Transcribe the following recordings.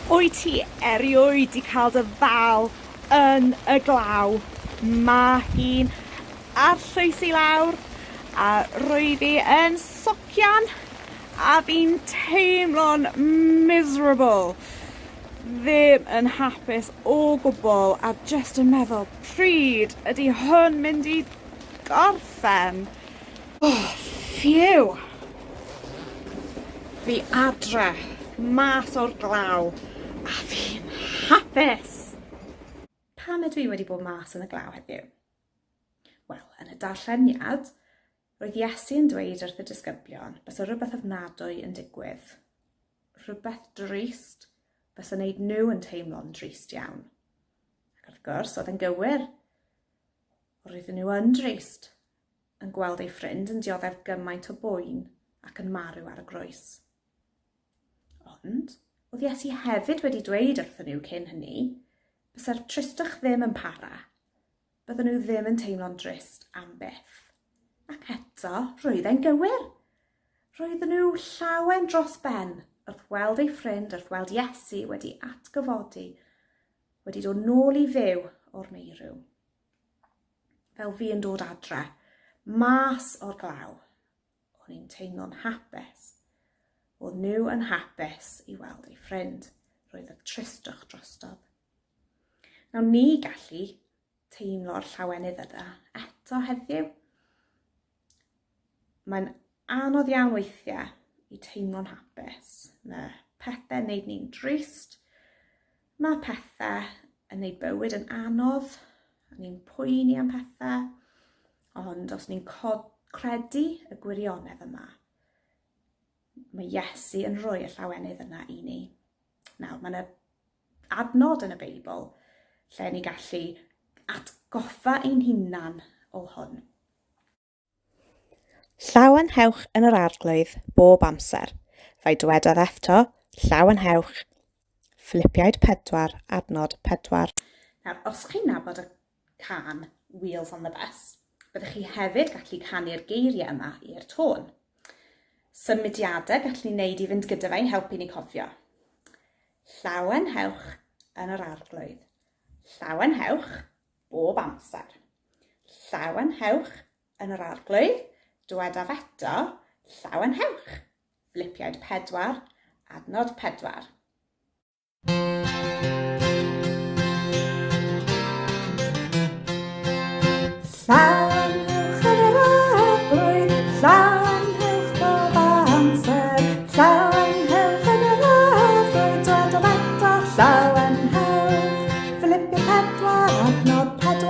Wyt ti erioed 'di cael dy ddal yn y glaw? Ma' hi'n arllwys i lawr a rwy fi yn socian a fi'n teimlo'n miserable. Ddim yn hapus o gwbl a jyst yn meddwl pryd ydi hwn mynd i gorffen? Oh, phew! Fi adre, mas o'r glaw, a fi'n hapus! Pam ydw i wedi bod mas yn y glaw heddiw? Wel, yn y darlleniad, roedd Iesu yn dweud wrth y disgyblion bysa rhywbeth ofnadwy yn digwydd. Rhywbeth drist bysa'n neud nhw yn teimlo'n drist iawn. Ac wrth gwrs, oedd yn gywir. Roedden nhw yn drist, yn gweld ei ffrind yn dioddef gymaint o boen ac yn marw ar y groes. Ond, oedd Iesu hefyd wedi dweud wrthyn nhw cyn hynny, bysa'r tristwch ddim yn para. Bydden nhw ddim yn teimlo'n drist am byth. Ac eto, roedd e'n gywir. Roedden nhw llawen dros ben wrth weld ei ffrind, wrth weld Iesu wedi atgyfodi, wedi dod nôl i fyw o'r meirw. Fel fi yn dod adre, mas o'r glaw, o'n i'n teimlo'n hapus. O'n nhw yn hapus i weld ei ffrind. Roedd y tristwch drostodd. Nawr ni gallu teimlo'r llawenydd yna eto heddiw. Mae'n anodd iawn weithiau i teimlo'n hapus. Mae pethau'n neud ni'n drist. Mae pethau yn neud bywyd yn anodd. A ni'n poeni am pethau. Ond os ni'n credu y gwirionedd yma, mae Iesu yn rhoi y llawenydd yna i ni. Nawr, mae yna adnod yn y Beibl lle ni gallu atgoffa ein hunan o hwn. Llawenhewch yn yr Arglwydd bob amser. Fe'i dywedodd eto, llawenhewch. Philipiaid 4, adnod 4. Nawr, os chi'n nabod y cân Wheels on the Bus, byddwch chi hefyd gallu canu'r geiriau yma i'r tôn. Symudiadau gallwn ni wneud i fynd gyda fe i'n helpu ni cofio. Llawenhewch yn yr Arglwydd. Llawenhewch bob amser. Llawenhewch yn yr Arglwydd, dywedaf eto, llawenhewch. Philipiaid 4, adnod 4. Llawenhewch yn yr Arglwydd, llawenhewch bob amser, llawenhewch yn yr Arglwydd, dywedaf eto, llawenhewch. Philipiaid 4, adnod 4.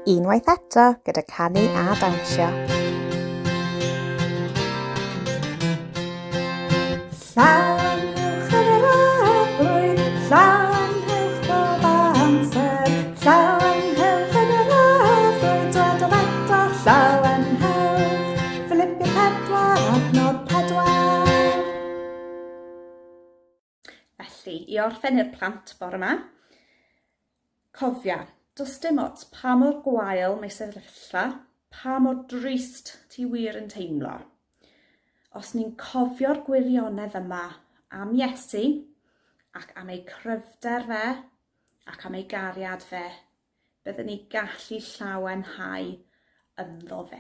Unwaith eto gyda canu a dawnsio. Llawenhewch yn yr Arglwydd, llawenhewch bob amser, llawenhewch yn yr Arglwydd, dywedaf eto, llawenhewch. Philipiaid 4, adnod 4. Felly, i orffen i'r plant bore yma, cofia, does dim ots pa mor gwael mae sefyllfa, pa mor drist ti wir yn teimlo. Os ni'n cofio'r gwirionedd yma am Iesu ac am ei cryfder fe ac am ei gariad fe, byddwn ni gallu llawenhau ynddo fe.